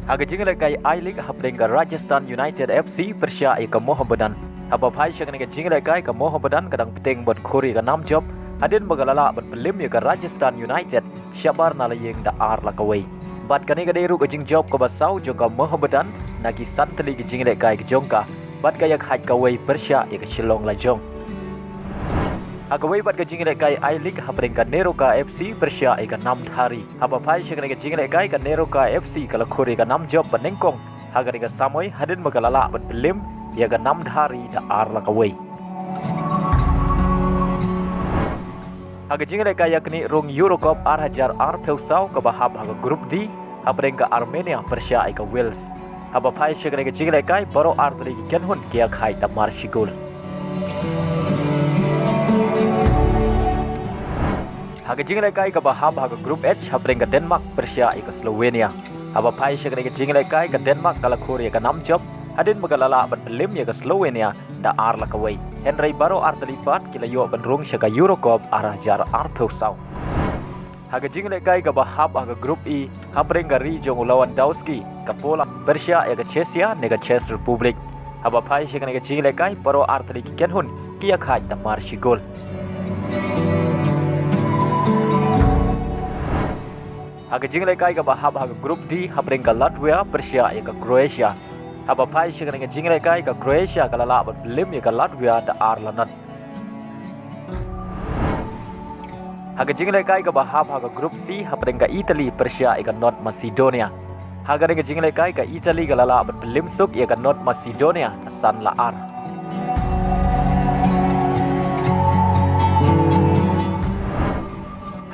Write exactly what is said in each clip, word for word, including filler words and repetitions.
Ha ka jinglehkai I-League hapdeng ka Rajasthan United F C pyrshah ïa ka Mohammedan. Haba phai sha kane ka jinglehkai ka Mohammedan ka dang pteng ban khur ïa ka nam jop hadien ba ka la lah ban pynlem ïa ka Rajasthan United shabar na la ïing da ar la kawei. Bad kane ka dei ruh ka jingjop kaba saw jong ka Mohammedan na ki san tylli ki jinglehkai ka jong ka bad ka ïa khaid kawei pyrshah ïa ka Shillong Lajong. Ha kawei pat ka jinglehkai I-League hapdeng ka Neroka F C pyrshah ïa ka Namdhari. Haba phai sha kane ka jinglehkai ka Neroka F C ka la khur ïa ka nam jop banyngkong ha kane ka samoi hadien ba ka la lah ban pynlem ïa ka Namdhari da ar la kawei. Ha ka jinglehkai ïa kane rung Euro Cup ar hajar arphew saw kaba hap ha ka Group D hapdeng ka Armenia pyrshah ïa ka Wales. Haba phai sha kane ka jinglehkai baroh ar tylli ki kynhun ki ïa khaid da mar shi gol. Ha ka jinglehkai kaba hap ha ka Group H hapdeng ka Denmark pyrshah ïa ka Slovenia. Haba phai sha kane ka jinglehkai ka Denmark ka la khur ïa ka nam jop hadien ba ka la lah ban pynlem ïa ka Slovenia da ar la kawei. Hynrei baroh ar tylli pat ki la ïoh ban rung sha ka Euro Cup ar hajar arphew saw. Ha ka jinglehkai kaba hap ha ka Group E hapdeng ka ri jong u Lewandowski, ka Poland pyrshah ïa ka Czechia ne ka Czech Republic. Haba phai sha kane ka jinglehkai baroh ar tylli ki kynhun ki ïa khaid da mar shi gol. Ha ka jinglehkai kaba hap ha ka Group D hapdeng ka Latvia pyrshah ïa ka Croatia. Haba phai sha kane ka jinglehkai ka Croatia ka la lah ban pynlem ïa ka Latvia da ar la not. Ha ka jinglehkai kaba hap ha ka Group C hapdeng ka Italy pyrshah ïa ka North Macedonia. Ha kane ka jinglehkai ka Italy ka la lah ban pynlem suk ïa ka North Macedonia da san la ar.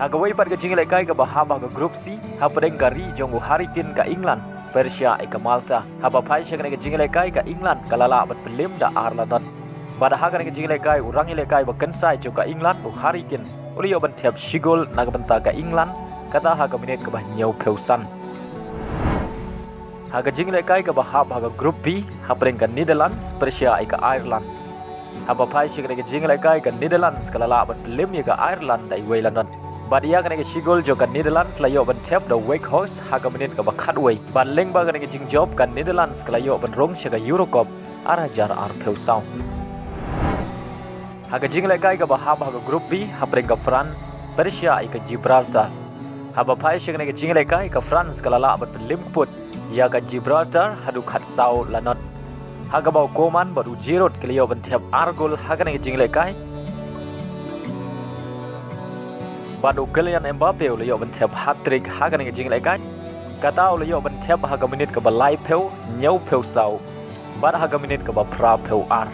Ha kawei pat ka jinglehkai kaba hap ha ka Group C hapdeng ka ri jong u Harry Kane ka England pyrshah ïa ka Malta. Haba phai sha kane ka jinglehkai ka England ka la lah ban pynlem da ar la not. Bad ha kane ka jinglehkai u rangïalehkai ba kynsai jong ka England u Harry Kane u la ïoh ban thep shi gol na ka bynta ka England, kata ha ka minit kaba hynñiewphew san. Ha ka jinglehkai kaba hap ha ka Group B hapdeng ka Netherlands pyrshah ïa ka Ireland. Haba phai sha kane ka jinglehkai ka Netherlands ka la lah ban pynlem ïa ka Ireland da iwei la not. Bad ïa kane ka shi gol jong ka Netherlands la ïoh ban thep da u Weghorst ha ka minit kaba khatwei. Bad lyngba kane ka jingjop ka Netherlands ka la ïoh ban rung sha ka Euro Cup ar hajar arphew saw. Ha ka jinglehkai kaba hap ha ka Group B hapdeng ka France pyrshah ïa ka Gibraltar. Haba phai sha kane ka jinglehkai ka France ka la lah ban pynlem kput ïa ka Gibraltar haduh khatsaw la not. Ha kaba u Coman bad u Giroud ki la ïoh ban thep ar gol ha kane ka jinglehkai. Bad u Kylian Mbappe u la ïoh ban thep hat-trick ha kane ka jinglehkai. Kata u la ïoh ban thep ha ka minit kaba laiphew, hynñiewphew saw bad ha ka minit kaba phraphew ar.